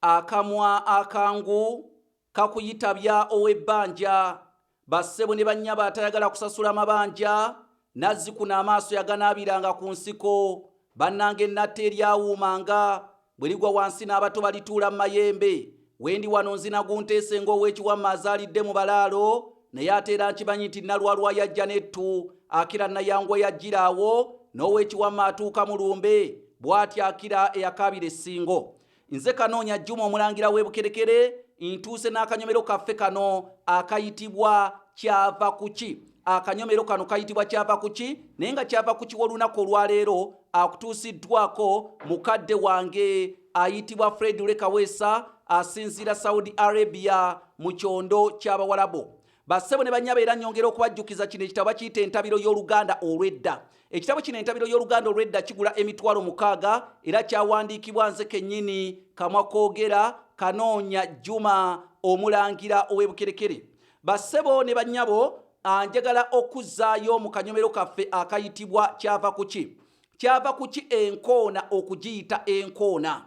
Akamwa akangu kakuyitabya ow'ebbanja. Bassebo ne bannyabo, atayagala kusasula mabanja nazzikuno amaaso yaganaabiranga ku nsiko. Bannange, natta eryawuumanga bwe ligwa wansi n'abato balituula mu mayembe. Wendi wano nzina gunteese ng'ow'ekiwamma azaalidde mu balaalo, naye ate era nkimanyi nti nalwalwa yajja nettu akira nayangwa yajjiraawo n'ow'ekiwamma atuuka mu lumbe bw'atyo akira eyakaabira essingo. Nze Kanoonya Juma, omulangira w'Ebukerekere, ntuuse n'akanyomero kaffe kano akayitibwa Kyava Kuki. Akanyomero kano kayitibwa Kyava Kuki, naye nga Kyava Kuki w'olunaku olwaleero akutuusiddwako mukadde wange ayitibwa Fred Lekaweesa, asinziira Saudi Arabia mu kyondo ky'Abawalabu. Bassebo ne bannyabo, era nnyongera okubajjukiza kino ekitabo bakiyita Entabiro y'Oluganda Olw'edda. Ekitabo kino Entabiro y'Oluganda Olw'edda kigula 60,000 era kyawandiikibwa nze kennyini, kamwa koogera, Kanoonya Juma, omulangira ow'Ebukerekere. Bassebo ne bannyabo, njagala okuzzaayo mu kanyomero kaffe akayitibwa Kyava Kuki. Kyava kuki enkoona okugiyita enkoona?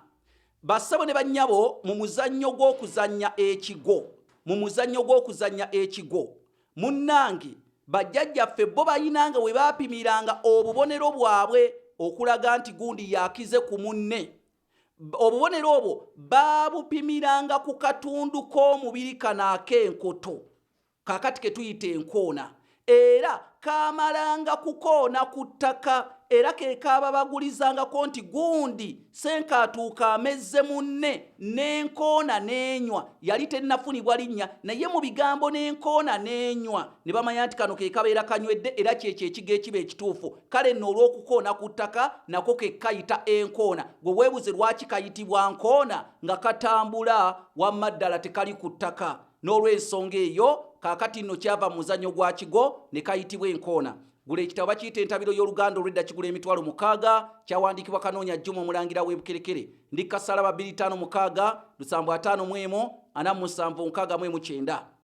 Bassebo ne bannyabo, mu muzannyo gw'okuzannya ekigwo, mu muzannyo gw'okuzannya ekigwo, munnange, bajjajjaffe bo bayinanga we baapimiranga obubonero bwabwe okulaga nti gundi yakize ku munne. Obubonero obwo baabupimiranga ku katundu k'omubiri kano ak'enkoto kaakati ke tuyita enkoona, era kaamalanga kukoona ku ttaka, era ke kaababagulizangako nti gundi senkaatuuka amezze munne n'enkoona n'enywa. Yali tennafunibwa linnya, naye mu bigambo n'enkoona n'enywa ne bamanya nti kano ke kabeera kanywedde, era kyekyo ekigo ekiba ekituufu. Kale nno olw'okukoona ku ttaka nako ke kayita enkoona. Gwe weebuze lwaki kayitibwa nkoona nga katambula, wamma ddala tekali ku ttaka. N'olw'ensonga eyo kaakati nno kyava mu muzannyo gwa kigo ne kayitibwa enkoona. Gula ekitabo bakiyita Entabiro y'Oluganda Olw'edda, kigula 60,000, kyawandiikibwa Kanoonya Juma, omulangira w'Ebukerekere. Ndi kasalaba 256 751 47 69.